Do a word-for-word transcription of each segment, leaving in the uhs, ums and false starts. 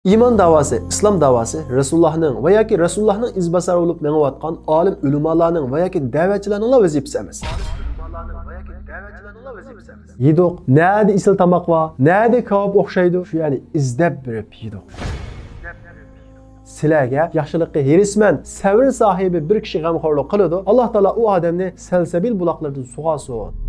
ئىمان داۋاسى، ئىسلام داۋاسى رەسۇلۇللاھنىڭ ۋە ياكى رەسۇلۇللاھنىڭ ئىزباسارى بولۇپ مېڭىۋاتقان ئالىم ئۆلىمالارنىڭ ۋە ياكى دەۋەتچىلەرنىڭلا ۋەزىپىسى ئەمەس. يېدۇق، نەدە ئېسىل تاماق بار، نەدە كاۋاپ ئوخشايدۇ، شۇ يەرنى ئىزدەپ بېرىپ يېدۇق. سىلەرگە ياخشىلىققا ھېرىسمەن، سەۋر ساھىبى بىر كىشى غەمخورلۇق قىلىدۇ، ئاللاھ تائالا ئۇ ئادەمنى سەلسەبىل بۇلاقلىرىدىن سۇغارسۇن.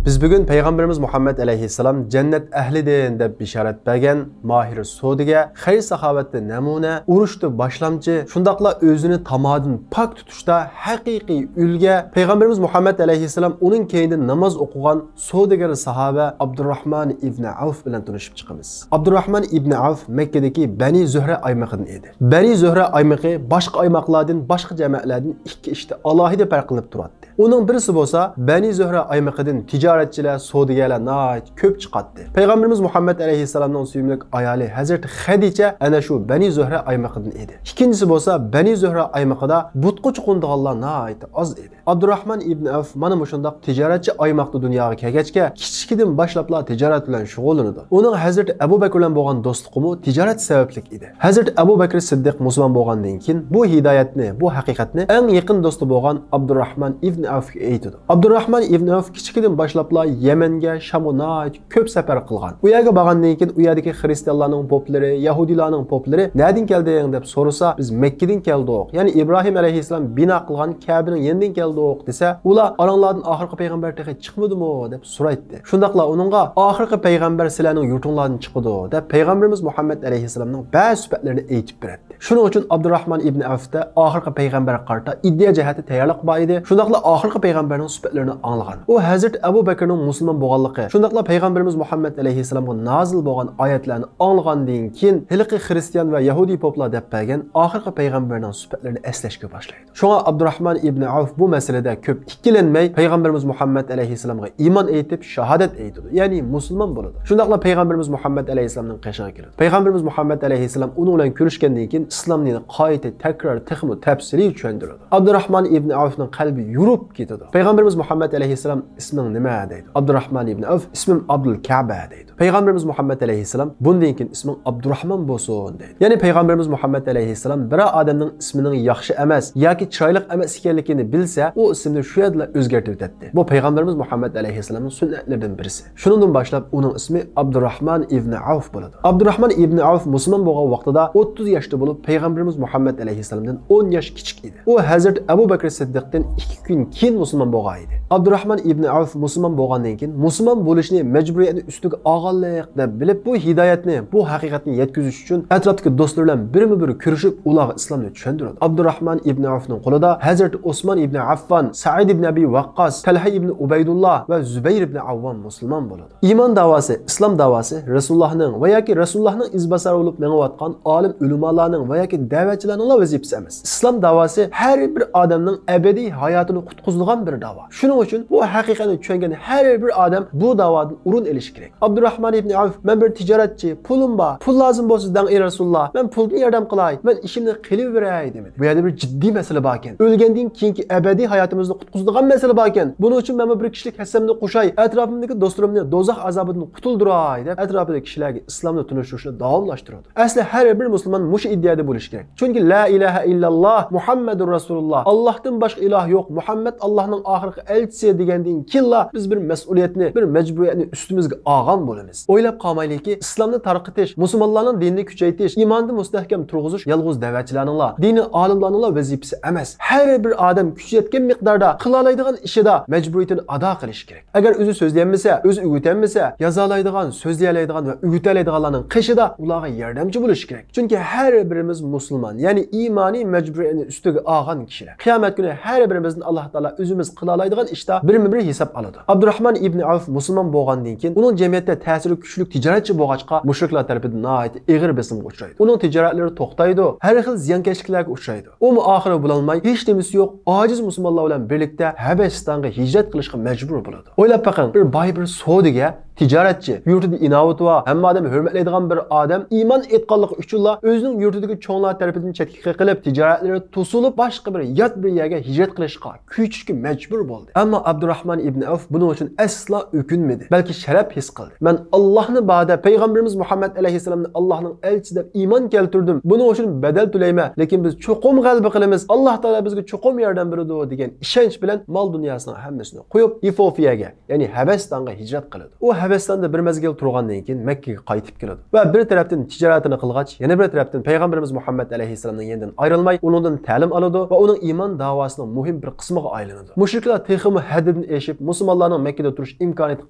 بىز بۈگۈن پەيغەمبىرىمىز مۇھەممەد ئەلەيھىسسالام جەننەت ئەھلىدىن دەپ بېشارەت بەرگەن ماھىر سودىگەر، خەير ساخاۋەتتە نەمۇنە، ئۇرۇشتا باشلامچى، شۇنداقلا ئۆزىنى تامادىن پاك تۇتۇشتا ھەقىقىي ئۈلگە، پەيغەمبىرىمىز مۇھەممەد ئەلەيھىسسالام ئۇنىڭ كەينىدىن ناماز ئوقۇغان سودىگەر ساھابە ئابدۇرراھمان ئىبنى ئەۋف بىلەن تونۇشۇپ چىقىمىز. ئابدۇرراھمان ئىبنى ئەۋف مەككىدىكى بەنى زۆھرە ئايمىقىدىن ئىدى. بەنى زۆھرە ئايمىقى باشقا ئايماقلاردىن، باشقا جەمەتلەردىن ئىككى ئىشتا ئالاھىدە پەرقلىنىپ تۇراتتى. ئۇنىڭ بىرسى بولسا، بەنى زۆھرە ئايمىقىدىن تىجارەتچىلەر، سودىگەرلەر ناھايىتى كۆپ چىقاتتى. پەيغەمبىرىمىز مۇھەممەد ئەلەيھىسسالامنىڭ سۆيۈملۈك ئايالى ھەزرىتى خەدىچە ئەنە شۇ بەنى زۆھرە ئايمىقىدىن ئىدى. ئىككىنچىسى بولسا، بەنى زۆھرە ئايمىقىدا بۇتقا چوقۇنىدىغانلار ناھايىتى ئاز ئىدى. ئابدۇرراھمان ئىبن ئەۋف مانا مۇشۇنداق تىجارەتچى ئايماقتا دۇنياغا كەلگەچكە، كىچىكىدىن باشلاپلا تىجارەت بىلەن شۇغۇللىنىدۇ. ئۇنىڭ ھەزرىتى ئەبۇ بەكىر بىلەن بولغان دوستلۇقىمۇ تىجارەت سەۋەبلىك ئىدى. ھەزرىتى ئەبۇ بەكرى سىددىق مۇسۇلمان بولغاندىن كېيىن، بۇ ھىدايەتنى، بۇ ھەقىقەتنى ئەڭ يېقىن دوستى بولغان ئابدۇرراھمان ئىبن ئەۋفكە ئېيتىدۇ. ئابدۇرراھمان ئىبن ئەۋف كىچىكىدىن باشلاپلا يەمەنگە، شامغا ناھايىتى كۆپ سەپەر قىلغان. ئۇ يەرگە بارغاندىن كېيىن، ئۇ يەردىكى خىرىستىيانلارنىڭ پوپلىرى، يەھۇدىيلارنىڭ پوپلىرى، «نەدىن كەلدىڭ؟» دەپ سورىسا، «بىز مەككىدىن كەلدۇق، يەنى ئىبراھىم ئەلەيھىسسالام بىنا قىلغان كەبىنىڭ يېنىدىن كەلدۇق» دېسە، ئۇلار، «ئاراڭلاردىن ئاخىرقى پەيغەمبەر تېخى چىقمىدىمۇ؟» دەپ سورايتتى. شۇنداقلا ئۇنىڭغا، «ئاخىرقى پەيغەمبەر سىلەرنىڭ يۇرتۇڭلاردىن چىقىدۇ» دەپ پەيغەمبىرىمىز مۇھەممەد ئەلەيھىسسالامنىڭ بەزى سۈپەتلىرىنى ئېيتىپ بېرەتتى. شۇنىڭ ئۈچۈن ئابدۇراھمان ئىبن ئەۋفتە ئاخىرقى پەيغەمبەرگە قارىتا ئىدىيە جەھەتتە تەييارلىق بار ئىدى. شۇنداقلا ئاخىرقى پەيغەمبەرنىڭ سۈپەتلىرىنى ئاڭلىغان. ئۇ ھەزرىتى ئەبۇ بەكرىنىڭ مۇسۇلمان بولغانلىقى، شۇنداقلا پەيغەمبىرىمىز مۇھەممەد ئەلەيھىسسالامغا نازىل بولغان ئايەتلەرنى ئاڭلىغاندىن كېيىن، ھېلىقى خىرىستىيان ۋە يەھۇدىي پوپلار دەپ بەرگەن ئاخىرقى پەيغەمبەرنىڭ سۈپەتلىرىنى ئەسلەشكە باشلايدۇ. شۇڭا ئابدۇراھمان ئىبنى ئەۋف بۇ مەسىلىدە كۆپ ئىككىلەنمەي، پەيغەمبىرىمىز مۇھەممەد ئەلەيھىسسالامغا ئىمان ئېيتىپ، شاھادەت ئېيتىدۇ، يەنى مۇسۇلمان بولىدۇ. شۇنداقلا پەيغەمبىرىمىز مۇھەممەد ئەلەيھىسسالامنىڭ قېشىغا كېلىدۇ. پەيغەمبىرىمىز مۇھەممەد ئەلەيھىسسالام ئۇنىڭ بىلەن كۆرۈشكەندىن كېيىن، ئىسلامنى قايتا تەكرار، تېخىمۇ تەپسىلىي چۈشەندۈرىدۇ. ئابدۇراھمان ئىبنى ئەۋفنىڭ قەلبى يورۇپ كېتىدۇ. پەيغەمبىرىمىز مۇھەممەد ئەلەيھىسسالام، «ئىسمىڭ نېمە؟» دەيدۇ. ئابدۇراھمان ئىبنى ئەۋف، «ئىسمىم ئابدۇل كەبە» دەيدۇ. پەيغەمبىرىمىز مۇھەممەد ئەلەيھىسسالام، «بۇندىن كېيىن ئىسمىڭ ئابدۇراھمان بولسۇن» دەيدۇ. يەنى پەيغەمبىرىمىز مۇھەممەد ئەلەيھىسسالام بىرەر ئادەمنىڭ ئىسمىنىڭ ياخشى ئەمەس ياكى چىرايلىق ئەمەس ئىكەنلىكىنى بىلسە، ئۇ ئىسمىنى شۇ يەردىلا ئۆزگەرتىۋېتەتتى. بۇ پەيغەمبىرىمىز مۇھەممەد ئەلەيھىسسالامنىڭ سۈننەتلىرىدىن بىرسى. شۇنىڭدىن باشلاپ ئۇنىڭ ئىسمى ئابدۇراھمان ئىبنى ئەۋف بولىدۇ. ئابدۇراھمان ئىبنى ئەۋف مۇسۇلمان بولغان ۋاقتىدا ئوتتۇز ياشتا بولۇپ، پەيغەمبىرىمىز مۇھەممەد ئەلەيھىسسالامدىن ئون ياش كىچىك ئىدى. ئۇ ھەزرىتى ئەبۇ بەكرى سىددىقتىن ئىككى كۈن كېيىن مۇسۇلمان بولغان ئىدى. ئابدۇراھمان ئىبنى ئەۋف مۇسۇلمان بولغاندىن كېيىن، مۇسۇلمان بولۇشنى مەجبۇرىيەتنى ئۈستىگە ئالغانلىق دەپ بىلىپ، بۇ ھىدايەتنى، بۇ ھەقىقەتنى يەتكۈزۈش ئۈچۈن ئەتراپتىكى دوستلىرى بىلەن بىرمۇ بىر كۆرۈشۈپ، ئۇلارغا ئىسلامنى چۈشەندۈرىدۇ. ئابدۇراھمان ئىبنى ئەۋفنىڭ قولىدا ھەزرىتى ئوسمان ئىبنى ئەففان، سەئىد ئىبنى ئەبى ۋەققاس، تەلھە ئىبنى ئۇبەيدۇللا ۋە زۇبەير ئىبنى ئەۋۋام مۇسۇلمان بولىدۇ. ئىمان داۋاسى، ئىسلام داۋاسى رەسۇلۇللاھنىڭ ۋە ياكى رەسۇلۇللاھنىڭ ئىزباسارى بولۇپ مېڭىۋاتقان ئالىم ئۆلىمالارنىڭ ۋە ياكى دەۋەتچىلەرنىڭلا ۋەزىپىسى ئەمەس. ئىسلام داۋاسى ھەر بىر ئادەمنىڭ ئەبەدىي ھاياتىنى قۇتقۇزىدىغان بىر داۋا. شۇنىڭ ئۈچۈن بۇ ھەقىقەتنى چۈشەنگەن ھەر بىر ئادەم بۇ داۋادىن ئورۇن ئېلىشى كېرەك. ئابدۇراھمان ئىبنى ئەۋف، «مەن بىر تىجارەتچى، پۇلۇم بار، پۇل لازىم بولسا دەڭ، ئەي رەسۇلۇللا، مەن پۇلدىن ياردەم قىلاي، مەن ئىشىمنى قىلىۋېرەي» دېمىدى. بۇ يەردە بىر جىددىي مەسىلە باركەن. ئۆلگەندىن كېيىنكى ئەبەدىي ھاياتىمىزنى قۇتقۇزىدىغان مەسىلە باركەن. بۇنىڭ ئۈچۈن مەنمۇ بىر كىشىلىك ھەسسەمنى قوشاي، ئەتراپىمدىكى دوستلىرىمنى دوزاخ ئازابىدىن قۇتۇلدۇراي دەپ، ئەتراپىدىكى كىشىلەرگە ئىسلامنى تونۇشتۇرۇشنى داۋاملاشتۇرىدۇ. ئەسلى ھەر بىر مۇسۇلمان مۇشۇ ئىدىيەدە بولۇشى كېرەك. چۈنكى لا ئىلاھە ئىللاللا، مۇھەممەدۇر رەسۇلۇللا، ئاللاھتىن باشقا ئىلاھ يوق، مۇھەممەد ئاللاھنىڭ ئاخىرقى ئەلچىسى دېگەندىن كېيىنلا بىز بىر مەسئۇلىيەتنى، بىر مەجبۇرىيەتنى ئۈستىمىزگە ئالغان بولىمىز. ئويلاپ قالمايلىكى، ئىسلامنى تارقىتىش، مۇسۇلمانلارنىڭ دىنىنى كۈچەيتىش، ئىماننى مۇستەھكەم تۇرغۇزۇش يالغۇز دەۋەتچىلەرنىڭلا، دىنىي ئالىملارنىڭلا ۋەزىپىسى ئەمەس. ھەر بىر ئادەم كۈچى يەتكەن مىقداردا قىلالايدىغان ئىشىدا مەجبۇرىيىتىنى ئادا قىلىشى كېرەك. ئەگەر ئۆزى سۆزلىيەلمىسە، ئۆزى ئۆگىتەلمىسە، يازالايدىغان، سۆزلىيەلەيدىغان ۋە ئۆگىتەلەيدىغانلارنىڭ قېشىدا ئۇلارغا ياردەمچى بولۇشى كېرەك. چۈنكى ھەر بىرىمىز مۇسۇلمان، يەنى ئىمانىي مەجبۇرىيەتنى ئۈستىگە ئالغان كىشىلەر. قىيامەت كۈنى ھەر بىرىمىزدىن ئاللاھ تائالا ئۆزىمىز قىلالايدىغان ئىشتا بىرمۇ بىر ھېساب ئالىدۇ. ئابدۇراھمان ئىبنى ئەۋف مۇسۇلمان بولغاندىن كېيىن، ئۇنىڭ جەمئىيەتتە تەسىرى كۈچلۈك تىجارەتچى بولغاچقا، مۇشرىكلار تەرىپىدىن ناھايىتى ئېغىر بېسىمغا ئۇچرايدۇ. ئۇنىڭ تىجارەتلىرى توختايدۇ، ھەر خىل زىيانكەشلىكلەرگە ئۇچرايدۇ. ئۇمۇ ئاخىرى بولالماي، ھېچنېمىسى يوق ئاجىز مۇسۇلمانلار بىلەن بىرلىكتە ھەبەشىستانغا ھىجرەت قىلىشقا مەجبۇر بولىدۇ. ئويلاپ بېقىڭ، بىر باي، بىر سودىگەر تىجارەتچى، يۇرتىدا ئىناۋىتى بار، ھەممە ئادەم ھۆرمەتلەيدىغان بىر ئادەم ئىمان ئېيتقانلىقى ئۈچۈنلا ئۆزىنىڭ يۇرتىدىكى چوڭلار تەرىپىدىن چەتكە قېقىلىپ، تىجارەتلىرى توسۇلۇپ، باشقا بىر يات بىر يەرگە ھىجرەت قىلىشقا، كۆچۈشكە مەجبۇر بولدى. ئەمما ئابدۇراھمان ئىبنى ئەۋف بۇنىڭ ئۈچۈن ئەسلا ئۆكۈنمىدى، بەلكى شەرەپ ھېس قىلدى. مەن ئاللاھنى بار دەپ، پەيغەمبىرىمىز مۇھەممەد ئەلەيھىسسالامنى ئاللاھنىڭ ئەلچىسى دەپ ئىمان كەلتۈردۈم. بۇنىڭ ئۈچۈن بەدەل تۆلەيمەن، لېكىن بىز چوقۇم غەلىبە قىلىمىز. ئاللاھ تائالا بىزگە چوقۇم ياردەم بېرىدۇ، دېگەن ئىشەنچ بىلەن مال دۇنياسىنىڭ ھەممىسىنى قويۇپ، ئېفىئوپىيەگە، يەنى ھەبەستانغا ھىجرەت قىلىدۇ. ئۇ ھەبەستاندا بىر مەزگىل تۇرغاندىن كېيىن مەككىگە قايتىپ كېلىدۇ ۋە بىر تەرەپتىن تىجارىتىنى قىلغاچ، يەنە بىر تەرەپتىن پەيغەمبىرىمىز مۇھەممەد ئەلەيھىسسالامنىڭ يېنىدىن ئايرىلماي، ئۇنىڭدىن تەلىم ئالىدۇ ۋە ئۇنىڭ ئىمان داۋاسىنىڭ مۇھىم بىر قىسمىغا ئايلىنىدۇ. مۇشرىكلار تېخىمۇ ھەددىدىن ئېشىپ، مۇسۇلمانلارنىڭ مەككىدە تۇرۇش ئىمكانىيىتى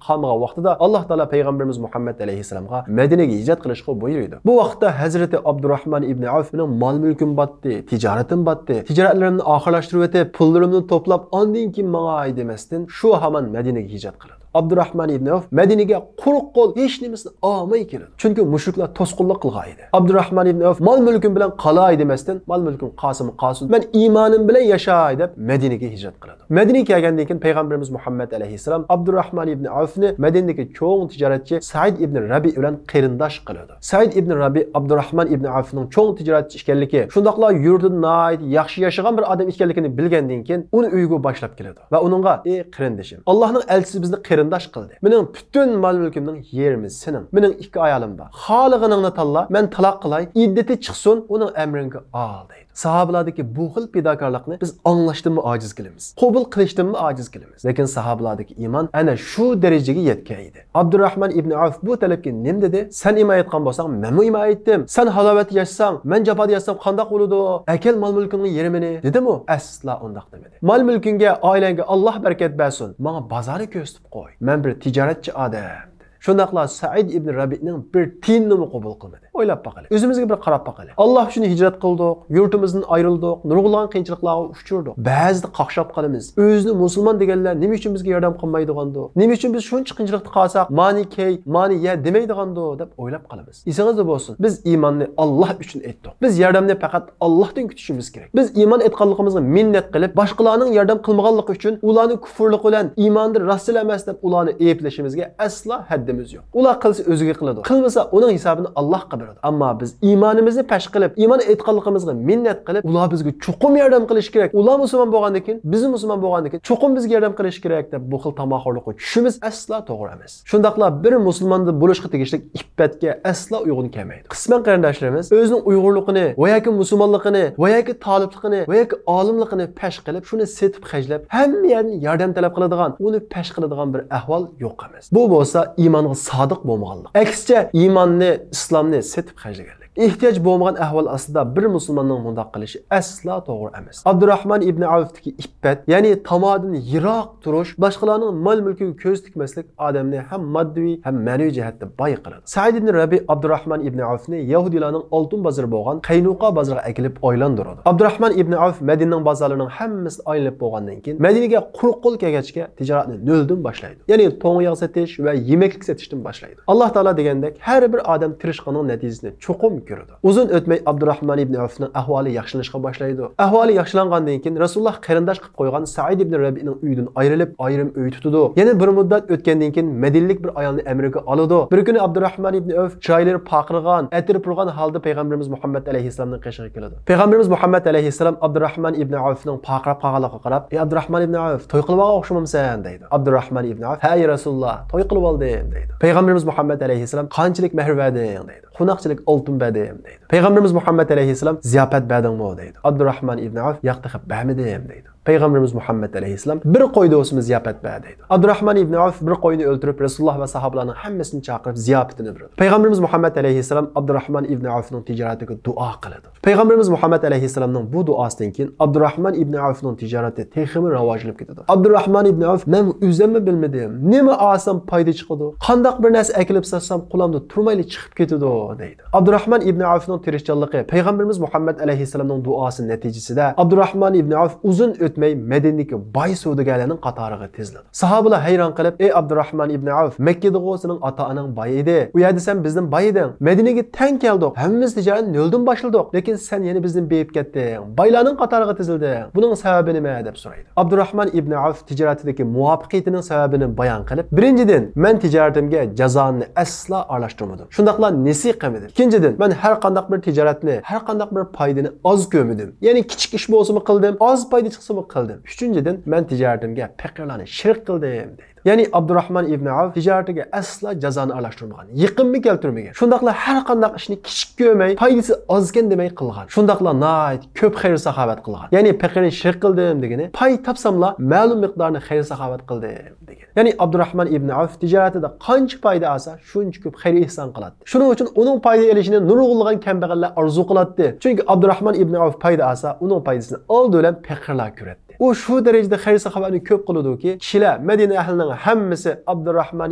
قالمىغان ۋاقتىدا، ئاللاھ تائالا پەيغەمبىرىمىز مۇھەممەد ئەلەيھىسسالامغا مەدىنىگە ھىجرەت قىلىشقا بۇيرۇيدۇ. بۇ ۋاقىتتا ھەزرىتى ئابدۇراھمان ئىبنى ئەۋف، مېنىڭ مال-مۈلكۈم باتتى، تىجارىتىم باتتى، تىجارەتلىرىمنى ئاخىرلاشتۇرۇۋېتىپ، پۇللىرىمنى توپلاپ، ئاندىن كېيىن ماڭاي دېمەستىن، شۇ ھامان مەدىنىگە ھىجرەت قىلىدۇ. ئابدۇراھمان ئىبنى ئەۋف مەدىنىگە قۇرۇق قول، ھېچ نېمىسىنى ئالماي كېلىدۇ. چۈنكى مۇشرىكلار توسقۇنلۇق قىلغان ئىدى. ئابدۇراھمان ئىبنى ئەۋف مال-مۈلكۈم بىلەن قالاي دېمەستىن، مال-مۈلكۈم قالسىمۇ قالسۇن، مەن ئىمانىم بىلەن ياشاي دەپ مەدىنىگە ھىجرەت قىلىدۇ. مەدىنىگە كەلگەندىن كېيىن پەيغەمبىرىمىز مۇھەممەد ئەلەيھىسسالام ئابدۇراھمان ئىبنى ئەۋفنى مەدىنىدىكى چوڭ تىجارەتچى سەئىد ئىبنى رەبىئ بىلەن قېرىنداش قىلىدۇ. سەئىد ئىبنى رەبىئ ئابدۇراھمان ئىبنى ئەۋفنىڭ چوڭ تىجارەتچى ئىكەنلىكى، شۇنداقلا يۇرتىدا ناھايىتى ياخشى ياشىغان بىر ئادەم ئىكەنلىكىنى بىلگەندىن كېيىن، ئۇنى ئۆيىگە باشلاپ كېلىدۇ ۋە ئۇنىڭغا، ئى قېرىندىشىم، ئاللاھنىڭ ئەلچىسى بىزنى قېرىنداش قىلدى. مېنىڭ پۈتۈن مال-مۈلكۈمنىڭ يېرىمى سېنىڭ. مېنىڭ ئىككى ئايالىم بار. خالىغىنىڭنى تاللا، مەن تالاق قىلاي، ئىددىتى چىقسۇن، ئۇنىڭ ئەمرىڭگە ئال، دەيدۇ. ساھابىلاردىكى بۇ خىل پىداكارلىقنى بىز ئاڭلاشتىنمۇ ئاجىز كېلىمىز، قوبۇل قىلىشتىنمۇ ئاجىز كېلىمىز. لېكىن ساھابىلاردىكى ئىمان ئەنە شۇ دەرىجىگە يەتكەن ئىدى. ئابدۇراھمان ئىبنى ئەۋف بۇ تەلەپكە نېمە دېدى؟ سەن ئىمان ئېيتقان بولساڭ، مەنمۇ ئىمان ئېيتتىم. سەن ھالاۋەتتە ياشىساڭ، مەن جاپادا ياشىسام قانداق بولىدۇ؟ ئەكەل مال-مۈلكۈڭنىڭ يېرىمىنى، دېدىمۇ؟ ئەسلا ئۇنداق دېمىدى. مال-مۈلكۈڭگە، ئائىلەڭگە ئاللاھ بەرىكەت بەرسۇن. ماڭا بازارنى كۆرسىتىپ قوي. مەن بىر تىجارەتچى ئادەم. شۇنداقلا سەئىد ئىبن رەبىئنىڭ بىر تىيىنىنىمۇ قوبۇل قىلمىدى. ئويلاپ باقىلى. ئۆزىمىزگە بىر قاراپ باقىلى. ئاللاھ ئۈچۈن ھىجرەت قىلدۇق، يۇرتىمىزدىن ئايرىلدۇق، نۇرغۇنلىغان قىيىنچىلىقلارغا ئۇچرىدۇق. بەزىدە قاقشاپ قالىمىز. ئۆزىنى مۇسۇلمان دېگەنلەر نېمە ئۈچۈن بىزگە ياردەم قىلمايدىغاندۇ؟ نېمە ئۈچۈن بىز شۇنچە قىيىنچىلىقتا قالساق، مانى كىي، مانى يە دېمەيدىغاندۇ؟ دەپ ئويلاپ قالىمىز. ئېسىڭىزدە بولسۇن، بىز ئىماننى ئاللاھ ئۈچۈن ئېيتتۇق. بىز ياردەمنى پەقەت ئاللاھتىن كۈتۈشىمىز كېرەك. بىز ئىمان ئېيتقانلىقىمىزغا مىننەت قىلىپ، باشقىلارنىڭ ياردەم قىلمىغانلىقى ئۈچۈن ئۇلارنى كۇفۇرلۇق بىلەن، ئىماندا راستچىل ئەمەس دەپ ئۇلارنى ئەيىبلىشىمىزگە ئەسلا ھەددىمىز يوق. ئۇلار قىلسا ئۆزىگە قىلىدۇ، قىلمىسا ئۇنىڭ ھېسابىنى ئاللاھقا بېرىدۇ. ئەمما بىز ئىمانىمىزنى پەش قىلىپ، ئىمان ئېيتقانلىقىمىزغا مىننەت قىلىپ، ئۇلار بىزگە چوقۇم ياردەم قىلىشى كېرەك. ئۇلار مۇسۇلمان بولغاندىن كېيىن، بىزمۇ مۇسۇلمان بولغاندىن كېيىن، چوقۇم بىزگە ياردەم قىلىشى كېرەك دەپ بۇ خىل تاماخورلۇققا چۈشىمىز ئەسلا توغرا ئەمەس. شۇنداقلا بىر مۇسۇلماندا بولۇشقا تېگىشلىك ئىپپەتكە ئەسلا ئۇيغۇن كەلمەيدۇ. قىسمەن قېرىنداشلىرىمىز ئۆزىنىڭ ئۇيغۇرلۇقىنى ۋە ياكى مۇسۇلمانلىقىنى ۋە ياكى تالىپلىقىنى ۋە ياكى ئالىملىقىنى پەش قىلىپ، شۇنى سېتىپ خەجلەپ، ھەممە يەردىن ياردەم تەلەپ قىلىدىغان، ئۇنى پەش قىلىدىغان بىر ئەھۋال يوق ئەمەس. بۇ بولسا ئىمانغا سادىق بولمىغانلىق. ئەكسىچە، ئىماننى، ئىسلامنى سېتىپ خەجلىگەنلىك. ئېھتىياج بولمىغان ئەھۋال ئاستىدا بىر مۇسۇلماننىڭ مۇنداق قىلىشى ئەسلا توغرا ئەمەس. ئابدۇراھمان ئىبنى ئەۋفتىكى ئىپپەت، يەنى تامادىن يىراق تۇرۇش، باشقىلارنىڭ مال-مۈلكىگە كۆز تىكمەسلىك ئادەمنى ھەم ماددىي، ھەم مەنىۋى جەھەتتە باي قىلىدۇ. سەئىد ئىبنى رەبىئ ئابدۇراھمان ئىبنى ئەۋفنى يەھۇدىيلارنىڭ ئالتۇن بازىرى بولغان قەينۇقا بازىرىغا ئەكېلىپ ئايلاندۇرىدۇ. ئابدۇراھمان ئىبنى ئەۋف مەدىنىنىڭ بازارلىرىنىڭ ھەممىسىنى ئايلىنىپ بولغاندىن كېيىن، مەدىنىگە قۇرۇق قول كەلگەچكە، تىجارەتنى نۆلدىن باشلايدۇ. يەنى توڭ ياغ سېتىش ۋە يېمەكلىك سېتىشتىن باشلايدۇ. ئاللاھ تائالا دېگەندەك، ھەر بىر ئادەم تىرىشقاننىڭ نەتىجىسىنى چوقۇم كۆرىدۇ. ئۇزۇن ئۆتمەي ئابدۇراھمان ئىبنى ئەۋفنىڭ ئەھۋالى ياخشىلىنىشقا باشلايدۇ. ئەھۋالى ياخشىلانغاندىن كېيىن، رەسۇلۇللاھ قېرىنداش قىلىپ قويغان سەئىد ئىبنى رەبىئنىڭ ئۆيىدىن ئايرىلىپ، ئايرىم ئۆي تۇتىدۇ. يەنە بىر مۇددەت ئۆتكەندىن كېيىن، مەدىنىلىك بىر ئايالنى ئەمرىگە ئالىدۇ. بىر كۈنى ئابدۇراھمان ئىبنى ئەۋف چىرايلىرى پارقىرىغان، ئەتىرى پۇرىغان ھالدا پەيغەمبىرىمىز مۇھەممەد ئەلەيھىسسالامنىڭ قېشىغا كېلىدۇ. پەيغەمبىرىمىز مۇھەممەد ئەلەيھىسسالام ئابدۇراھمان ئىبنى ئەۋفنىڭ پارقىراپ قالغانلىقىغا قاراپ، ئى ئابدۇراھمان ئىبنى ئەۋف، توي قىلىۋالغان ئوخشىمامسەن؟ دەيدۇ. ئابدۇراھمان ئىبنى ئەۋف، ھە، ئەي رەسۇلۇللاھ، توي قىلىۋالدىم، دەيدۇ. پەيغەمبىرىمىز مۇھەممەد ئەلەيھىسسالام، قانچىلىك مەھىر بەردىڭ؟ دەيدۇ. قوناقچىلىك ئالتۇن بەردىم، دەيدۇ. پەيغەمبىرىمىز مۇھەممەد ئەلەيھىسسالام، زىياپەت بەردىڭمۇ؟ دەيدۇ. ئابدۇراھمان ئىبنى ئەۋف، ياق، تېخى بەرمىدىم، دەيدۇ. پەيغەمبىرىمىز مۇھەممەد ئەلەيھىسسالام، بىر قوي دېسىمۇ زىياپەت بەر، دەيدۇ. ئابدۇراھمان ئىبنى ئەۋف بىر قوينى ئۆلتۈرۈپ، رەسۇلۇللاھ ۋە ساھابىلارنىڭ ھەممىسىنى چاقىرىپ، زىياپىتىنى بېرىدۇ. پەيغەمبىرىمىز مۇھەممەد ئەلەيھىسسالام ئابدۇراھمان ئىبنى ئەۋفنىڭ تىجارىتىگە دۇئا قىلىدۇ. پەيغەمبىرىمىز مۇھەممەد ئەلەيھىسسالامنىڭ بۇ دۇئاسىدىن كېيىن ئابدۇراھمان ئىبنى ئەۋفنىڭ تىجارىتى تېخىمۇ راۋاجلىنىپ كېتىدۇ. ئابدۇراھمان ئىبنى ئەۋف، مەن ئۆزۈممۇ بىلمىدىم، نېمە ئالسام پايدا چىقىدۇ، قانداق بىر نەرسە ئەكېلىپ ساتسام قولۇمدا تۇرمايلا چىقىپ كېتىدۇ، دەيدۇ. ئابدۇراھمان ئىبنى ئەۋفنىڭ تىرىشچانلىقى، پەيغەمبىرىمىز مۇھەممەد ئەلەيھىسسالامنىڭ دۇئاسى نەتىجىسىدە ئابدۇراھمان ئىبنى ئەۋف ئۇزۇن ئۆتمەي مەدىنىدىكى باي سودىگەرلەرنىڭ قاتارىغا تىزىلىدۇ. ساھابىلار ھەيران قېلىپ، ئەي ئابدۇراھمان ئىبنى ئەۋف، مەككىدىغۇ سېنىڭ ئاتا-ئاناڭ باي ئىدى. ئۇ يەردە سەن بىزدىن باي ئىدىڭ. مەدىنىگە تەڭ كەلدۇق. ھەممىمىز تىجارەتنى نۆلدىن باشلىدۇق. لېكىن سەن يەنە بىزدىن بېيىپ كەتتىڭ. بايلارنىڭ قاتارىغا تىزىلدىڭ. بۇنىڭ سەۋەبى نېمە؟ دەپ سورايدۇ. ئابدۇراھمان ئىبنى ئەۋف تىجارىتىدىكى مۇۋەپپەقىيىتىنىڭ سەۋەبىنى بايان قىلىپ، بىرىنچىدىن، مەن تىجارىتىمگە جازانى ئەسلا ئارىلاشتۇرمىدىم. شۇنداقلا نېسى قىلمىدىم. ئىككىنچىدىن، مەن ھەر قانداق بىر تىجارەتنى، ھەر قانداق بىر پايدىنى ئاز كۆرمىدىم. يەنى كىچىك ئىش بولسىمۇ قىلدىم، ئاز پايدا چىقسىمۇ قىلدىم. ئۈچىنچىدىن، مەن تىجارىتىمگە پېقىرلارنى شېرىك قىلدىم، دەيدۇ. يەنى ئابدۇراھمان ئىبنى ئەۋف تىجارىتىگە ئەسلا جازانى ئارىلاشتۇرمىغان، يېقىنمۇ كەلتۈرمىگەن. شۇنداقلا ھەر قانداق ئىشنى كىچىك كۆرمەي، پايدىسى ئازكەن دېمەي قىلغان. شۇنداقلا ناھايىتى كۆپ خەير-ساخاۋەت قىلغان. يەنى پېقىرنى شېرىك قىلدىم دېگىنى، پاي تاپساملا مەلۇم مىقدارنى خەير-ساخاۋەت قىلدىم دېگەن. يەنى ئابدۇراھمان ئىبنى ئەۋف تىجارىتىدە قانچە پايدا ئالسا، شۇنچە كۆپ خەير-ئېھسان قىلاتتى. شۇنىڭ ئۈچۈن ئۇنىڭ پايدا ئېلىشىنى نۇرغۇنلىغان كەمبەغەللەر ئارزۇ قىلاتتى. چۈنكى ئابدۇراھمان ئىبنى ئەۋف پايدا ئالسا، ئۇنىڭ پايدىسىنى ئالدى بىلەن پېقىرلار كۆرەتتى. ئۇ شۇ دەرىجىدە خەير-ساخاۋەتنى كۆپ قىلىدۇكى، كىشىلەر، مەدىنە ئەھلىنىڭ ھەممىسى ئابدۇراھمان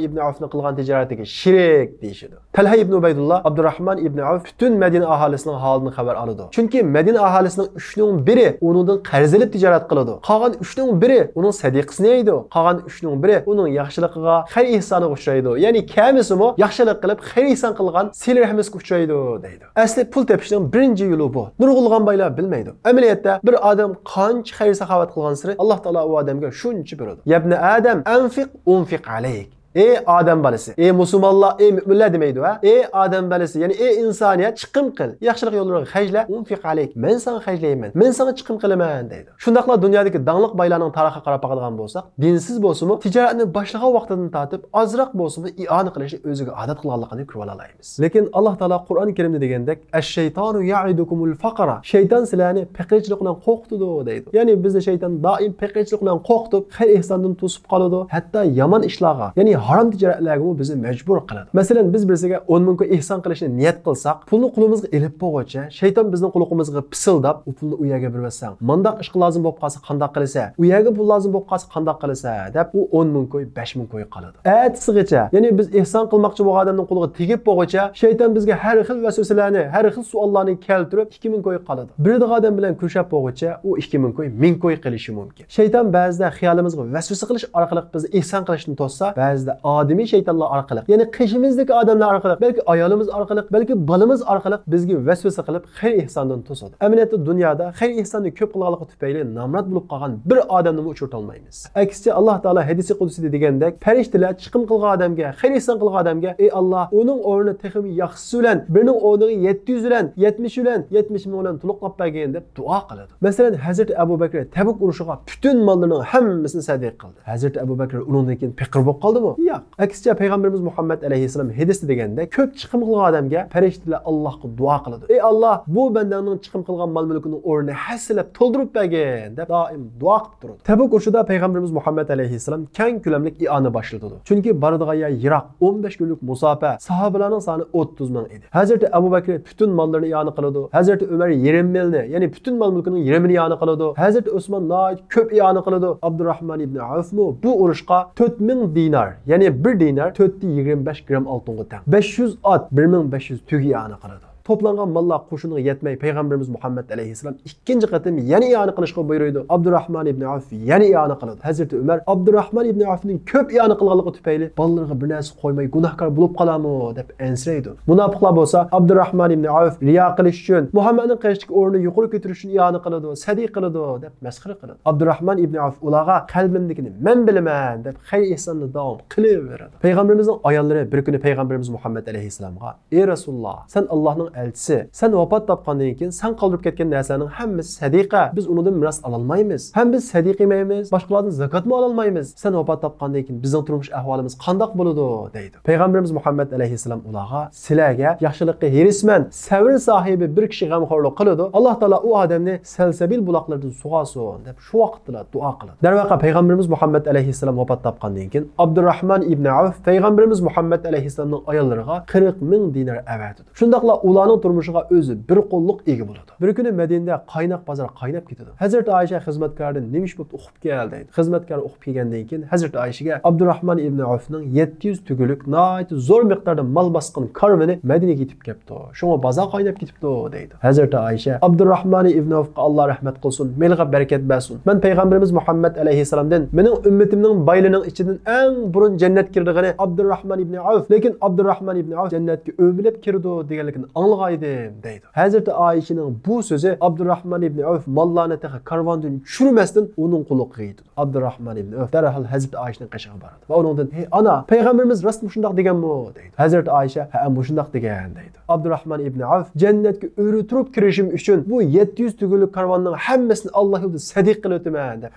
ئىبنى ئەۋفنىڭ قىلغان تىجارىتىگە شېرىك دېيىشىدۇ. تەلھە ئىبنى ئۇبەيدۇللا ئابدۇراھمان ئىبنى ئەۋف پۈتۈن مەدىنە ئاھالىسىنىڭ ھالىدىن خەۋەر ئالىدۇ. چۈنكى مەدىنە ئاھالىسىنىڭ ئۈچنىڭ بىرى ئۇنىڭدىن قەرز ئېلىپ تىجارەت قىلىدۇ. قالغان ئۈچنىڭ بىرى ئۇنىڭ سەدىقىسىنى يەيدۇ. قالغان ئۈچنىڭ بىرى ئۇنىڭ ياخشىلىقىغا، خەير-ئېھسانىغا ئۇچرايدۇ. يەنى كەمىسىمۇ ياخشىلىق قىلىپ، خەير-ئېھسان قىلغان، سىلە-رەھمىسىگە ئۇچرايدۇ، دەيدۇ. ئەسلى پۇل تېپىشنىڭ بىرىنچى يولى بۇ. نۇرغۇنلىغان بايلار بىلمەيدۇ. ئەمەلىيەتتە بىر ئادەم قانچە خەير-ساخاۋەت قىلغانسېرى، ئاللا تائالا ئۇ ئادەمگە شۇنچە بېرىدۇ. يەبنە ئادەم، ئەنفىق، ئۇنفىق ئەلەيك. ئەي ئادەم بالىسى، ئەي مۇسۇلمانلار، ئەي مۆمىنلەر دېمەيدۇ، ھە؟ ئەي ئادەم بالىسى، يەنى ئەي ئىنسانىيەت، چىقىم قىل، ياخشىلىق يوللىرىغا خەجلە، ئۇنفىق ئەلەيك، مەن ساڭا خەجلەيمەن، مەن ساڭا چىقىم قىلىمەن، دەيدۇ. شۇنداقلا دۇنيادىكى داڭلىق بايلارنىڭ تارىخىغا قاراپ باقىدىغان بولساق، دىنسىز بولسىمۇ، تىجارەتنى باشلىغان ۋاقتىدىن تارتىپ ئازراق بولسىمۇ ئىئانە قىلىشنى ئۆزىگە ئادەت قىلغانلىقىنى كۆرۈۋالالايمىز. لېكىن ئاللا تائالا قۇرئان كەرىمدە دېگەندەك، ئەششەيتانۇ يەئىدۇكۇمۇل فەقرە، شەيتان سىلەرنى پېقىرچىلىق بىلەن قورقۇتىدۇ، دەيدۇ. يەنى بىزنى شەيتان دائىم پېقىرچىلىق بىلەن قورقۇتۇپ، خەير-ئېھساندىن توسۇپ قالىدۇ، ھەتتا يامان ئىشلارغا، يەنى ھارام تىجارەتلەرگىمۇ بىزنى مەجبۇر قىلىدۇ. مەسىلەن، بىز بىرسىگە ئون مىڭ كوي ئېھسان قىلىشنى نىيەت قىلساق، پۇلنى قولىمىزغا ئېلىپ بولغۇچە، شەيتان بىزنىڭ قۇلىقىمىزغا پىسىلداپ، ئۇ پۇلنى ئۇ يەرگە بېرىۋەتسەڭ، مانداق ئىشقا لازىم بولۇپ قالسا قانداق قىلىسەن؟ ئۇ يەرگە پۇل لازىم بولۇپ قالسا قانداق قىلىسەن؟ دەپ، ئۇ ئون مىڭ كوي، بەش مىڭ كوي قالىدۇ. ئەتىسىغىچە، يەنى بىز ئېھسان قىلماقچى بولغان ئادەمنىڭ قولىغا تېگىپ بولغۇچە، شەيتان بىزگە ھەر خىل ۋەسۋەسىلەرنى، ھەر خىل سوئاللارنى كەلتۈرۈپ، ئىككى مىڭ كوي قالىدۇ. بىرىدىغان ئادەم بىلەن كۆرۈشۈپ بولغۇچە، ئۇ ئىككى مىڭ كوي، مىڭ كوي قېلىشى مۇمكىن. شەيتان بەزىدە خىيالىمىزغا ۋەسۋەسە قىلىش ئارقىلىق بىزنى ئېھسان قىلىشتىن توسسا، بەزىدە ئادىمىي شەيتانلار ئارقىلىق، يەنى قېشىمىزدىكى ئادەملەر ئارقىلىق، بەلكى ئايالىمىز ئارقىلىق، بەلكى بالىمىز ئارقىلىق بىزگە ۋەسۋەسە قىلىپ، خەير-ئېھساندىن توسىدۇ. ئەمەلىيەتتە دۇنيادا خەير-ئېھساننى كۆپ قىلغانلىقى تۈپەيلى نامرات بولۇپ قالغان بىر ئادەمنىمۇ ئۇچرىتالمايمىز. ئەكسىچە، ئاللا تائالا ھەدىسى قۇدسىيدا دېگەندەك، پەرىشتىلەر چىقىم قىلغان ئادەمگە، خەير-ئېھسان قىلغان ئادەمگە، ئەي ئاللا، ئۇنىڭ ئورنىنى تېخىمۇ ياخشىسى بىلەن، بىرنىڭ ئورنىغا يەتتە يۈز بىلەن، يەتمىش بىلەن، يەتمىش مىڭ بىلەن تولۇقلاپ بەرگىن، دەپ دۇئا قىلىدۇ. مەسىلەن، ھەزرىتى ئەبۇ بەكرى تەبۇك ئۇرۇشىغا پۈتۈن ماللىرىنىڭ ھەممىسىنى سەدىقە قىلدى. ھەزرىتى ئەبۇ بەكرى ئۇنىڭدىن كېيىن پېقىر بولۇپ قالدىمۇ؟ ياق. ئەكسىچە، پەيغەمبىرىمىز مۇھەممەد ئەلەيھىسسالام ھەدىستە دېگەندەك، كۆپ چىقىم قىلغان ئادەمگە پەرىشتىلەر ئاللاھقا دۇئا قىلىدۇ. ئەي ئاللاھ، بۇ بەندەڭنىڭ چىقىم قىلغان مال-مۈلكىنىڭ ئورنىنى ھەسسىلەپ تولدۇرۇپ بەرگىن، دەپ دائىم دۇئا قىلىپ تۇرىدۇ. تەبۇك ئۇرۇشىدا پەيغەمبىرىمىز مۇھەممەد ئەلەيھىسسالام كەڭ كۆلەملىك ئىئانە باشلىتىدۇ. چۈنكى بارىدىغان يەر يىراق، ئون بەش كۈنلۈك مۇساپە، ساھابىلەرنىڭ سانى ئوتتۇز مىڭ ئىدى. ھەزرىتى ئەبۇ بەكرى پۈتۈن ماللىرىنى ئىئانە قىلىدۇ. ھەزرىتى ئۆمەر يېرىم مىلنى، يەنى پۈتۈن مال-مۈلكىنىڭ يېرىمىنى ئىئانە قىلىدۇ. ھەزرىتى ئوسمان ناھايىتى كۆپ ئىئانە قىلىدۇ. ئابدۇراھمان ئىبنى ئەۋفمۇ بۇ ئۇرۇشقا تۆت مىڭ دىنار، يەنى بىر دىنار تۆتتە يىگىرمە بەش گرام ئالتۇنغا تەڭ، بەش يۈز ئات، بىر مىڭ بەش يۈز تۆگە ئىئانە قىلىدۇ. توپلانغان ماللار قوشۇنىغا يەتمەي، پەيغەمبىرىمىز مۇھەممەد ئەلەيھىسسالام ئىككىنچى قېتىم يەنە ئىئانە قىلىشقا بۇيرۇيدۇ. ئابدۇراھمان ئىبنى ئەۋف يەنە ئىئانە قىلىدۇ. ھەزرىتى ئۆمەر ئابدۇراھمان ئىبنى ئەۋفنىڭ كۆپ ئىئانە قىلغانلىقى تۈپەيلى بالىلىرىغا بىر نەرسە قويماي گۇناھكار بولۇپ قالامۇ دەپ ئەنسىرەيدۇ. مۇناپىقلار بولسا ئابدۇراھمان ئىبنى ئەۋف رىيا قىلىش ئۈچۈن، مۇھەممەدنىڭ قېشىدىكى ئورنىنى يۇقىرى كۆتۈرۈش ئۈچۈن ئىئانە قىلىدۇ، سەدىقە قىلىدۇ دەپ مەسخىرە قىلىدۇ. ئابدۇراھمان ئىبنى ئەۋف ئۇلارغا قەلبىمدىكىنى مەن بىلىمەن دەپ خەير ئېھساننى داۋام قىلىۋېرىدۇ. پەيغەمبىرىمىزنىڭ ئاياللىرى بىر كۈنى پەيغەمبىرىمىز مۇھەممەد ئەلەيھىسسالامغا، ئى رەسۇلۇللا، سەن ئاللاھنىڭ ئەلچىسى، سەن ۋاپات تاپقاندىن كېيىن سەن قالدۇرۇپ كەتكەن نەرسەنىڭ ھەممىسى سەدىقە، بىز ئۇنىڭدىن مىراس ئالالمايمىز، ھەم بىز سەدىقە يېمەيمىز، باشقىلاردىن زاكاتمۇ ئالالمايمىز، سەن ۋاپات تاپقاندىن كېيىن بىزنىڭ تۇرمۇش ئەھۋالىمىز قانداق بولىدۇ؟ دەيدۇ. پەيغەمبىرىمىز مۇھەممەد ئەلەيھىسسالام ئۇلارغا، سىلەرگە ياخشىلىققا ھېرىسمەن، سەۋر ساھىبى بىر كىشى غەمخورلۇق قىلىدۇ، ئاللاھ تائالا ئۇ ئادەمنى سەلسەبىل بۇلاقلىرىدىن سۇغارسۇن دەپ شۇ ۋاقىتتىلا دۇئا قىلىدۇ. دەرۋەقە، پەيغەمبىرىمىز مۇھەممەد ئەلەيھىسسالام ۋاپات تاپقاندىن كېيىن، ئابدۇراھمان ئىبنى ئەۋف پەيغەمبىرىمىز مۇھەممەد ئەلەيھىسسالامنىڭ ئاياللىرىغا قىرىق مىڭ دىنار ئەۋەتىدۇ. شۇنداقلا ئۇلار ئۇنىڭ تۇرمۇشىغا ئۆزى بىر قوللۇق ئىگە بولىدۇ. بىر كۈنى مەدىنىدە قايناق بازار قايناپ كېتىدۇ. ھەزرىتى ئائىشە خىزمەتكارىدىن نېمە ئىش بوپتۇ، ئۇقۇپ كەل دەيدۇ. خىزمەتكار ئۇقۇپ كەلگەندىن كېيىن ھەزرىتى ئائىشىگە ئابدۇراھمان ئىبنى ئەۋفنىڭ يەتتە يۈز تۈگۈلۈك ناھايىتى زور مىقداردا مال باسقان كارۋىنى مەدىنىگە يېتىپ كەپتۇ. شۇڭا بازار قايناپ كېتىپتۇ دەيدۇ. ھەزرىتى ئائىشە ئابدۇراھمان ئىبنى ئەۋفقا ئاللا رەھمەت قىلسۇن، مېلىغا بەرىكەت بەرسۇن. مەن پەيغەمبىرىمىز مۇھەممەد ئەلەيھىسسالامدىن مېنىڭ ئۈممىتىمنىڭ بايلىرىنىڭ ئىچىدىن ئەڭ بۇرۇن جەننەتكە كىرىدىغىنى ئابدۇراھمان ئىبنى ئەۋف، لېكىن ئابدۇراھمان ئىبنى ئەۋف جەننەتكە ئۆمىلەپ كىرىدۇ دېگەنلىكىنى ئاڭلىغانىدىم دەيدۇ. ھەزرىتى ئائىشىنىڭ بۇ سۆزى ئابدۇراھمان ئىبنى ئەۋف ماللارنى تېخى كارۋاندىن چۈشۈرمەستىن ئۇنىڭ قۇلىقىغا يېتىدۇ. ئابدۇراھمان ئىبنى ئەۋف دەرھال ھەزرىتى ئائىشىنىڭ قېشىغا بارىدۇ ۋە ئۇنىڭدىن، ھەي ئانا، پەيغەمبىرىمىز راستمۇ شۇنداق دېگەنمۇ دەيدۇ. ھەزرىتى ئائىشە، ھەئە، مۇشۇنداق دېگەن دەيدۇ. ئابدۇراھمان ئىبنى ئەۋف جەننەتكە ئۆرە تۇرۇپ كىرىشىم ئۈچۈن بۇ يەتتە يۈز تۈگۈلۈك كارۋاننىڭ ھەممىسىنى ئاللا يولىدا سەدىقە قىلىۋېتىمەن دەپ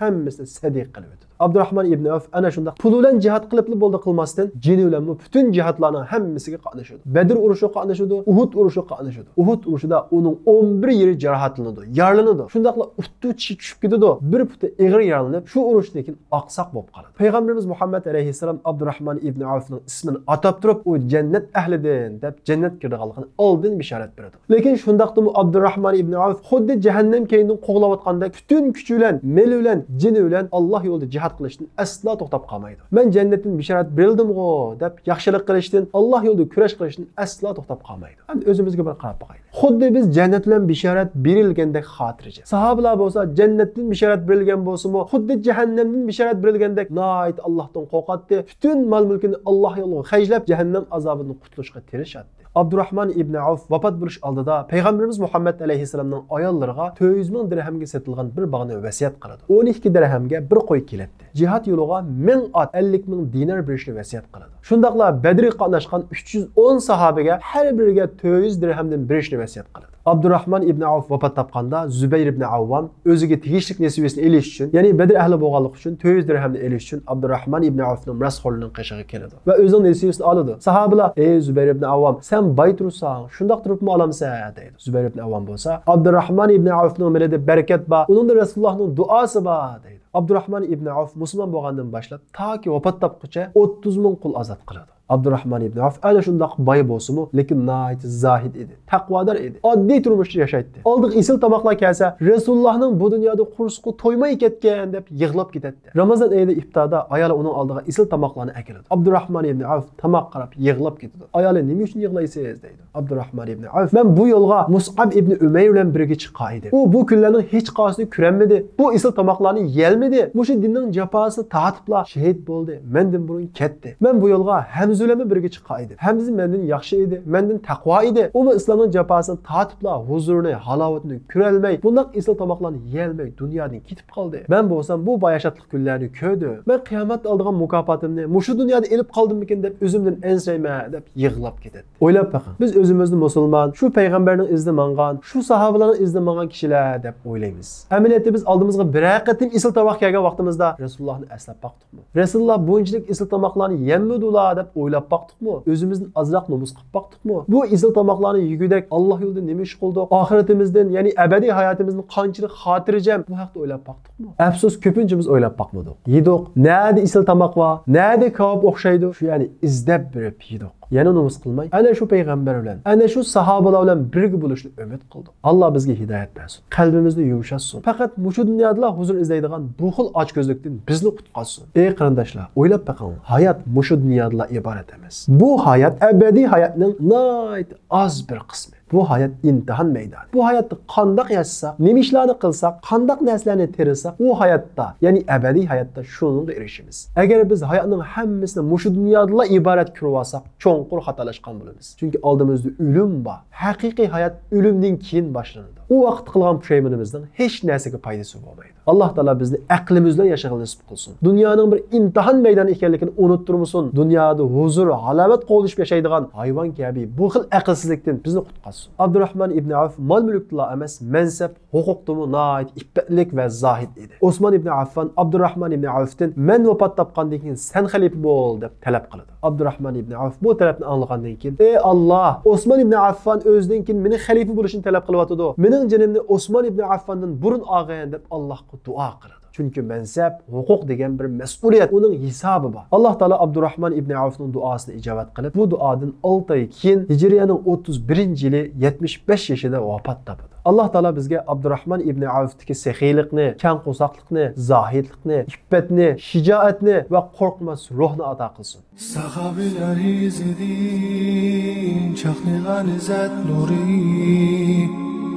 ھەممىسىنى سەدىقە قىلىۋېتىدۇ. ئابدۇراھمان ئىبنى ئەۋف ئەنە شۇنداق پۇل بىلەن جىھاد قىلىپلا بولدى قىلماستىن، جېنى بىلەنمۇ پۈتۈن جىھادلارنىڭ ھەممىسىگە قاتنىشىدۇ. بەدر ئۇرۇشىغا قاتنىشىدۇ، ئۇھۇد ئۇرۇشىغا قاتنىشىدۇ. ئۇھۇد ئۇرۇشىدا ئۇنىڭ ئون بىر يېرى جاراھەتلىنىدۇ، يارىلىنىدۇ. شۇنداقلا ئۇتتۇرا چىشى چۈشۈپ كېتىدۇ. بىر پۇتى ئېغىر يارىلىنىپ، شۇ ئۇرۇشتىن كېيىن ئاقساق بولۇپ قالىدۇ. پەيغەمبىرىمىز مۇھەممەد ئەلەيھىسسالام ئابدۇراھمان ئىبنى ئەۋفنىڭ ئىسمىنى ئاتاپ تۇرۇپ، ئۇ جەننەت ئەھلىدىن دەپ جەننەتكە كىرىدىغانلىقىنى ئالدىن بېشارەت بېرىدۇ. لېكىن شۇنداقتىمۇ ئابدۇراھمان ئىبنى ئەۋف خۇددى جەھەننەم كەينىدىن قوغلاۋاتقاندەك پۈتۈن كۈچى بىلەن، مېلى بىلەن، جېنى بىلەن ئاللا يولىدا جىھاد قىلىشتىن ئەسلا توختاپ قالمايدۇ. مەن جەننەتتىن بېشارەت بېرىلدىمغۇ دەپ ياخشىلىق قىلىشتىن، ئاللا يولىدا كۈرەش قىلىشتىن ئەسلا توختاپ قالمايدۇ. ئەمدى ئۆزىمىزگە بىر قاراپ باقايلى. خۇددى بىز جەننەت بىلەن بېشارەت بېرىلگەندەك خاتىرجەم. ساھابىلار بولسا جەننەتتىن بېشارەت بېرىلگەن بولسىمۇ، خۇددى جەھەننەمدىن بېشارەت بېرىلگەندەك ناھايىتى ئاللاھتىن قورقاتتى. پۈتۈن مال-مۈلكىنى ئاللا يولىغا خەجلەپ، جەھەننەم ئازابىدىن قۇتۇلۇشقا تىرىشاتتى. ئابدۇراھمان ئىبنى ئەۋف ۋاپات بولۇش ئالدىدا پەيغەمبىرىمىز مۇھەممەد ئەلەيھىسسالامنىڭ ئاياللىرىغا تۆت يۈز مىڭ دىرھەمگە سېتىلغان بىر باغنى ۋەسىيەت قىلىدۇ. ئون ئىككى دىرھەمگە بىر قوي كېلەتتى. جىھاد يولىغا مىڭ ئات، ئەللىك مىڭ دىنار بېرىشنى ۋەسىيەت قىلىدۇ. شۇنداقلا بەدرگە قاتناشقان ئۈچ يۈز ئون ساھابىگە ھەر بىرىگە تۆت يۈز دىرھەمدىن بېرىشنى ۋەسىيەت قىلىدۇ. ئابدۇراھمان ئىبنى ئەۋف ۋاپات تاپقاندا، زۇبەير ئىبنى ئەۋۋام ئۆزىگە تېگىشلىك نېسىۋىسىنى ئېلىش ئۈچۈن، يەنى بەدر ئەھلى بولغانلىقى ئۈچۈن تۆت يۈز دىرھەمنى ئېلىش ئۈچۈن ئابدۇراھمان ئىبنى ئەۋفنىڭ مىراسخورلىرىنىڭ قېشىغا كېلىدۇ ۋە ئۆزىنىڭ نېسىۋىسىنى ئالىدۇ. ساھابىلار، ئەي زۇبەير ئىبنى ئەۋۋام، سەن باي تۇرساڭ، شۇنداق تۇرۇپمۇ ئالامسەن؟ دەيدۇ. زۇبەير ئىبنى ئەۋۋام بولسا، ئابدۇراھمان ئىبنى ئەۋفنىڭ مېلىدە بەرىكەت بار، ئۇنىڭدا رەسۇلۇللاھنىڭ دۇئاسى بار، دەيدۇ. ئابدۇراھمان ئىبنى ئەۋف مۇسۇلمان بولغاندىن باشلاپ تاكى ۋاپات تاپقۇچە ئوتتۇز مىڭ قۇل ئازاد قىلىدۇ. ئابدۇراھمان ئىبنى ئەۋف ئەنە شۇنداق باي بولسىمۇ، لېكىن ناھايىتى زاھىد ئىدى، تەقۋادار ئىدى، ئاددىي تۇرمۇشتا ياشايتتى. ئالدىغا ئېسىل تاماقلار كەلسە، رەسۇلۇللاھنىڭ بۇ دۇنيادا قورسىقى تويماي كەتكەن دەپ يىغلاپ كېتەتتى. رامازان ئېيىدا ئىپتاردا ئايالى ئۇنىڭ ئالدىغا ئېسىل تاماقلارنى ئەكېلىدۇ. ئابدۇراھمان ئىبنى ئەۋف تاماققا قاراپ يىغلاپ كېتىدۇ. ئايالى، نېمە ئۈچۈن يىغلايسىز؟ دەيدۇ. ئابدۇراھمان ئىبنى ئەۋف، مەن بۇ يولغا مۇسئەب ئىبنى ئۈمەير بىلەن بىرگە چىققان ئىدىم. ئۇ بۇ كۈنلەرنىڭ ھېچقايسىسىنى كۆرەلمىدى. بۇ ئېسىل تاماقلارنى يېيەلمىدى. مۇشۇ دىننىڭ جاپاسىنى تارتىپلا شېھىت بولدى. مەندىن بۇرۇن كەتتى. مەن بۇ يولغا ھەمزە بىلەنمۇ بىرگە چىققان ئىدىم. ھەمزە مەندىن ياخشى ئىدى، مەندىن تەقۋا ئىدى. ئۇمۇ ئىسلامنىڭ جاپاسىنى تارتىپلا ھۇزۇرىنى، ھالاۋىتىنى كۆرەلمەي، بۇنداق ئېسىل تاماقلارنى يېيەلمەي دۇنيادىن كېتىپ قالدى. مەن بولسام بۇ باياشاتلىق كۈنلەرنى كۆردۈم. مەن قىيامەتتە ئالىدىغان مۇكاپاتىمنى مۇشۇ دۇنيادا ئېلىپ قالدىممىكىن دەپ ئۆزۈمدىن ئەنسىرەيمەن دەپ يىغلاپ كېتەتتى. ئويلاپ بېقىڭ، بىز ئۆزىمىزنى مۇسۇلمان، شۇ پەيغەمبەرنىڭ ئىزىدا ماڭغان، شۇ ساھابىلەرنىڭ ئىزىدا ماڭغان كىشىلەر دەپ ئويلايمىز. ئەمەلىيەتتە بىز ئالدىمىزغا بىرەر قېتىم ئېسىل تاماق كەلگەن ۋاقتىمىزدا رەسۇلۇللاھنى ئەسلەپ باقتۇقمۇ؟ رەسۇلۇللاھ بۇنچىلىك ئېسىل تاماقلارنى يەممىدۇلا دەپ ئويلاپ باقتۇقمۇ؟ ئۆزىمىزدىن ئازراق نومۇس قىلىپ باقتۇقمۇ؟ بۇ ئېسىل تاماقلارنى يېگۈدەك ئاللاھ يولىدا نېمە ئىش قىلدۇق؟ ئاخىرىتىمىزدىن، يەنى ئەبەدىي ھاياتىمىزدىن قانچىلىك خاتىرجەم؟ بۇ ھەقتە ئويلاپ باقتۇقمۇ؟ ئەپسۇس، كۆپىنچىمىز ئويلاپ باقمىدۇق. يېدۇق. نەدە ئېسىل تاماق بار؟ نەدە كاۋاپ ئوخشايدۇ؟ شۇ يەرنى ئىزدەپ بېرىپ يېدۇق. يەنە نومۇس قىلماي، ئەنە شۇ پەيغەمبەر بىلەن، ئەنە شۇ ساھابىلار بىلەن بىرگە بولۇشنى ئۈمىد قىلدۇق. ئاللاھ بىزگە ھىدايەت بەرسۇن. قەلبىمىزنى يۇمشاتسۇن. پەقەت مۇشۇ دۇنيادىلا ھۇزۇر ئىزدەيدىغان بۇ خىل ئاچكۆزلۈكتىن بىزنى قۇتقۇزسۇن. ئەي قېرىنداشلار، ئويلاپ بېقىڭ، ھايات مۇشۇ دۇنيادىلا ئىبارەت ئەمەس. بۇ ھايات ئەبەدىي ھاياتنىڭ ناھايىتى ئاز بىر قىسمى. بۇ ھايات ئىمتىھان مەيدانى. بۇ ھاياتتا قانداق ياشىساق، نېمە ئىشلارنى قىلساق، قانداق نەرسىلەرنى تېرىساق، ئۇ ھاياتتا، يەنى ئەبەدىي ھاياتتا شۇنىڭغا ئېرىشىمىز. ئەگەر بىز ھاياتنىڭ ھەممىسىنى مۇشۇ دۇنيادىلا ئىبارەت كۆرۈۋالساق، چوڭقۇر خاتالاشقان بولىمىز. چۈنكى ئالدىمىزدا ئۆلۈم بار. ھەقىقىي ھايات ئۆلۈمدىن كېيىن باشلىنىدۇ. ئۇ ۋاقىتتا قىلغان پۇشايمىنىمىزنىڭ ھېچ نەرسىگە پايدىسى بولمايدۇ. ئاللاھ تائالا بىزنى ئەقلىمىز بىلەن ياشىغىلى نېسىپ قىلسۇن. دۇنيانىڭ بىر ئىمتىھان مەيدانى ئىكەنلىكىنى ئۇنتتۇرمىسۇن. دۇنيادا ھۇزۇر، ھالاۋەت قوغلىشىپ ياشايدىغان ھايۋان كەبى بۇ خىل ئەقىلسىزلىكتىن بىزنى قۇتقۇزسۇن. ئابدۇراھمان ئىبنى ئەۋف مال-مۈلۈكتىلا ئەمەس، مەنسەپ، ھوقۇقتىمۇ ناھايىتى ئىپپەتلىك ۋە زاھىد ئىدى. ئوسمان ئىبنى ئەففان ئابدۇراھمان ئىبنى ئەۋفتىن، مەن ۋاپات تاپقاندىن كېيىن سەن خەلىپە بول، دەپ تەلەپ قىلىدۇ. ئابدۇراھمان ئىبنى ئەۋف بۇ تەلەپنى ئاڭلىغاندىن كېيىن، ئى ئاللاھ، ئوسمان ئىبنى ئەففان ئۆزىدىن كېيىن مېنىڭ خەلىپە بولۇشنى تەلەپ قىلىۋاتىدۇ. مېنىڭ جېنىمنى ئوسمان ئىبنى ئەففاندىن بۇرۇن ئالغىن، دەپ ئاللاھقا دۇئا قىلىدۇ. چۈنكى مەنسەپ، ھوقۇق دېگەن بىر مەسئۇلىيەت، ئۇنىڭ ھېسابى بار. ئاللا تائالا ئابدۇراخمان ئىبنى ئەۋفنىڭ دۇئاسىنى ئىجابەت قىلىپ، بۇ دۇئادىن ئالتە ئاي كېيىن، ھىجرىيەنىڭ ئوتتۇز بىرىنچى يىلى، يەتمىش بەش يېشىدا ۋاپات تاپىدۇ. ئاللا تائالا بىزگە ئابدۇراخمان ئىبنى ئەۋفتىكى سېخىيلىقنى، كەڭ قورساقلىقنى، زاھىدلىقنى، ئىپپەتنى، شىجائەتنى ۋە قورقماس روھنى ئاتا قىلسۇن. ساھابىلەر ئىزىدىن چاقنىغان ئىززەت نۇرى،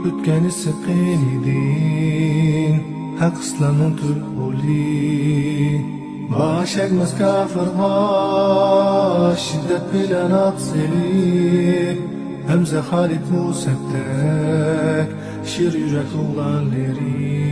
ئۆتكەن ئىسسىق قېنىدىن ھەق ئىسلامنىڭ تۈپ غولى. باش ئەگمەس كاپىرغا شىددەت بىلەن ئات سېلىپ، ھەمزە خالىد مۇسەپتەك شىر يۈرەك ئوغلانلىرى.